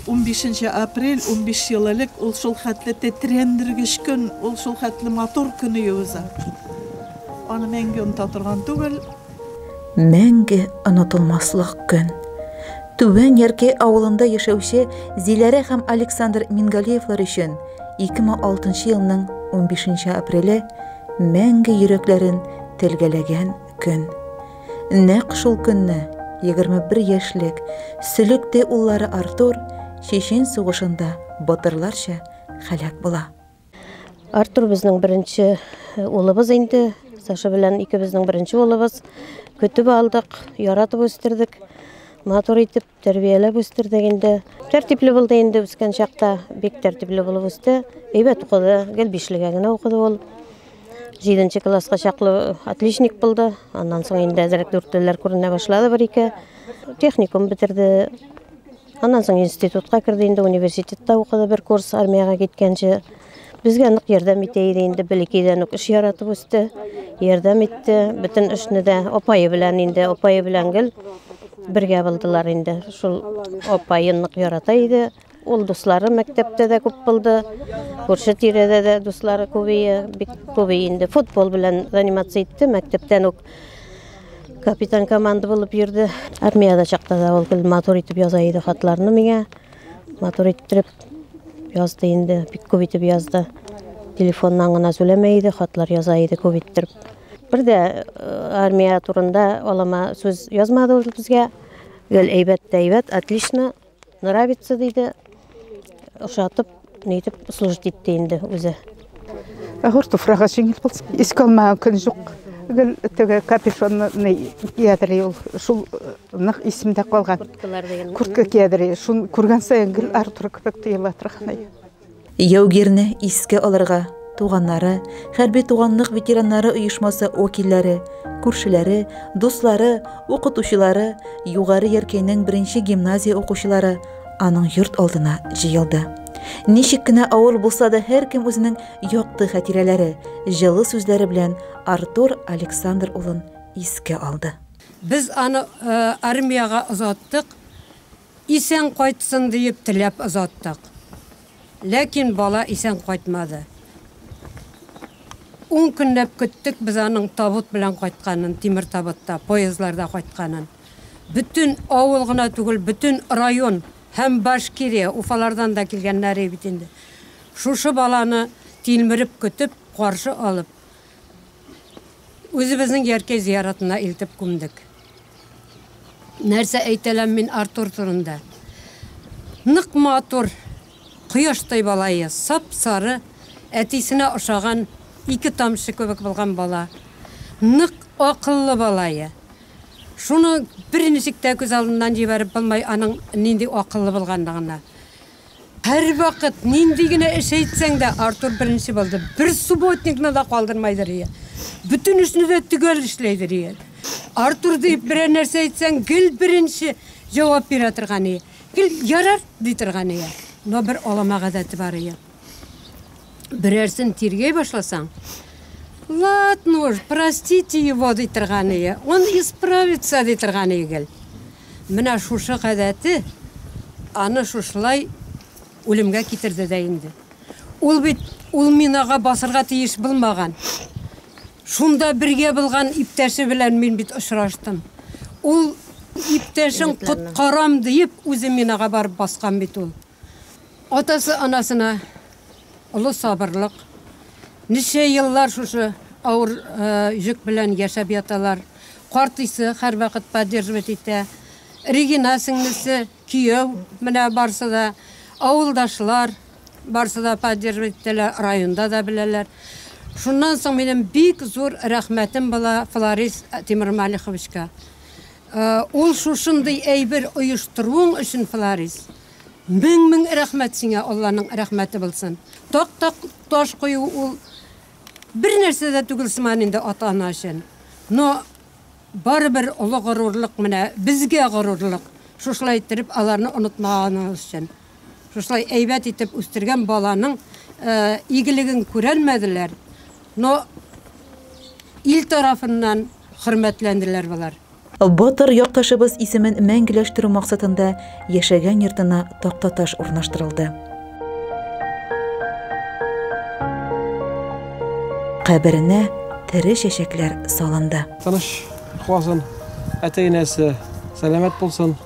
15 апрель, 15 ел элек, ул шул хәтле тетрәндергеч көн, ул шул хәтле матур көн үзе. Аны мәңге оныта торган түгел. Мәңге онытылмаслык көн. Түбән Яркәй авылында яшәүче Зиләрә һәм Александр Мингалиевлар өчен 2006 елның 15 апреле мәңге йөрәкләрен телгәләгән көн. Нәкъ шул көнне 21 яшьлек сөлектәй уллары Артур Чечен сугышында батырларча һәлак була. Артур безнең беренче улыбыз инде. Саша белән икебезнең беренче улыбыз. Көтеп алдык, яратып үстердек. Матур итеп тәрбияләп үстердек инде. Тәртипле булды инде үскән чакта, бик тәртипле булып үсте. Әйбәт укыды, гел бишлегә генә укыды ул. 7 класска чаклы отличник булды. Аннан соң инде әзрәк дүртлеләр күренә башлады бер-ике. Техникум бетерде. Аннан соң институтка керде инде, университетта укыды бер курс армиягә киткәнче. Безгә нык ярдәм итә иде инде, бәләкәйдән үк эш яратып үсте. Ярдәм итте, бөтен эшне дә апае белән инде, апае белән гел бергә булдылар инде. Шул апаен нык ярата иде. Ул дуслары мәктәптә дә күп булды. Күрше тирәдә дә дуслары күп иде, бик күп инде. Футбол белән заниматься итте, мәктәптән үк капитан команда булып йөрде. Армиядә чакта да ул гел матур итеп яза иде хатларны миңа. Матур иттереп язды инде, бик күп итеп язды. Телефоннан гына сөйләмәй иде, хатлар яза иде күп иттереп. Бер дә армия турында алама сүз язмады ул безгә. Гел әйбәт тә әйбәт, отлично, нравится диде. Ошатып, нитеп служить итте инде үзе. Авыр туфрагы җиңел булсын. Искә алмаган көн юк. Гел теге капюшонны киядер ул. Шул нык исемдә калган. Куртка киядер. Шун күргән саен гел Артур кебек тоела торган. Яугирне искә алырга туганнары, хәрби туганлык ветераннары оешмасы вәкилләре, күршеләре, дуслары, укытучылары, Югары Яркәйнең беренче гимназия укучылары аның йорт алдына җыелды. Ничек кенә авыр булса да, һәркем үзенең якты хатирәләре, җылы сүзләре белән Артур Александр улын искә алды. Без аны армиягә озаттык, исән кайтсын диеп теләп озаттык. Ләкин бала исән кайтмады. 10 көнләп көттек без аның табут белән кайтканын, тимер табутта, поездларда кайтканын. Бөтен авыл гына түгел, бөтен район һәм Башкирия, Уфалардан да килгәннәре бит инде. Шушы баланы тилмереп көтеп, каршы алып, үзебезнең Яркәй зияратына илтеп күмдек. Нәрсә әйтәләм мин Артур турында? Нык матур, кояштай балайы, сап-сары, әтисенә ошаган ике тамчы кебек булган бала. Нык акыллы балайы. Шуны берничек тә күз алдыннан җибәреп булмай аның нинди акыллы булганлыгына. Һәр вакыт нинди генә эш әйтсәң дә Артур беренче булды. Бер субботникны да калдырмайдыр ие. Бөтен эшне дә төгәл эшләйдер ие. Артур дип берәр нәрсә әйтсәң, гел беренче җавап бирә торган ие. Гел ярар ди торган ие. Но бер алама гадәте бар ие. Берәрсен тиргәй башласаң, ладно уж, простите его ди торган ие. Он исправится ди торган ие гел. Менә шушы гадәте аны шушылай үлемгә китерде дә инде. Ул бит ул минага басырга тиеш булмаган. Шунда бергә булган иптәше белән мин бит очраштым. Ул иптәшен коткарам диеп үзе минага барып баскан бит ул. Атасы анасына олы сабырлык. Ничә еллар шушы авыр йөк белән яшәп яталар. Картыйсы һәрвакыт поддерживать итә. Регина сеңлесе, кияү менә барсы да, авылдашлар барсы да поддерживать итәләр, районда да беләләр. Шуннан соң минем бик зур рәхмәтем була Флорис Тимермалиховичка. Ул шушындый әйбер оештыруың өчен, Флорис, мең-мең рәхмәт сиңа, Алланың рәхмәте булсын. Так-так таш кую ул бер нәрсә дә түгел сыман инде ата-ана өчен. Но барыбер олы горурлык менә безгә горурлык. Шушылай иттереп аларны онытмаганыгыз өчен. Шушылай әйбәт итеп үстергән баланың игелеген күрәлмәделәр. Но ил тарафыннан хөрмәтләнделәр болар. Батыр якташыбыз исемен мәңгеләштерү максатында яшәгән йортына тактаташ урнаштырылды. Каберенә тере чәчәкләр салынды. Тыныч йокласын, әти-әнәсе сәламәт булсын.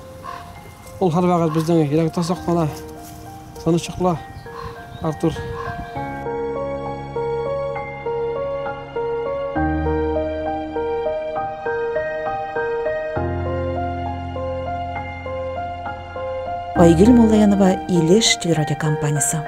Ул һәрвакыт безнең йөрәктә саклана. Тыныч йокла, Артур. Айгөл Муллаянова, Илеш телерадиокомпаниясе.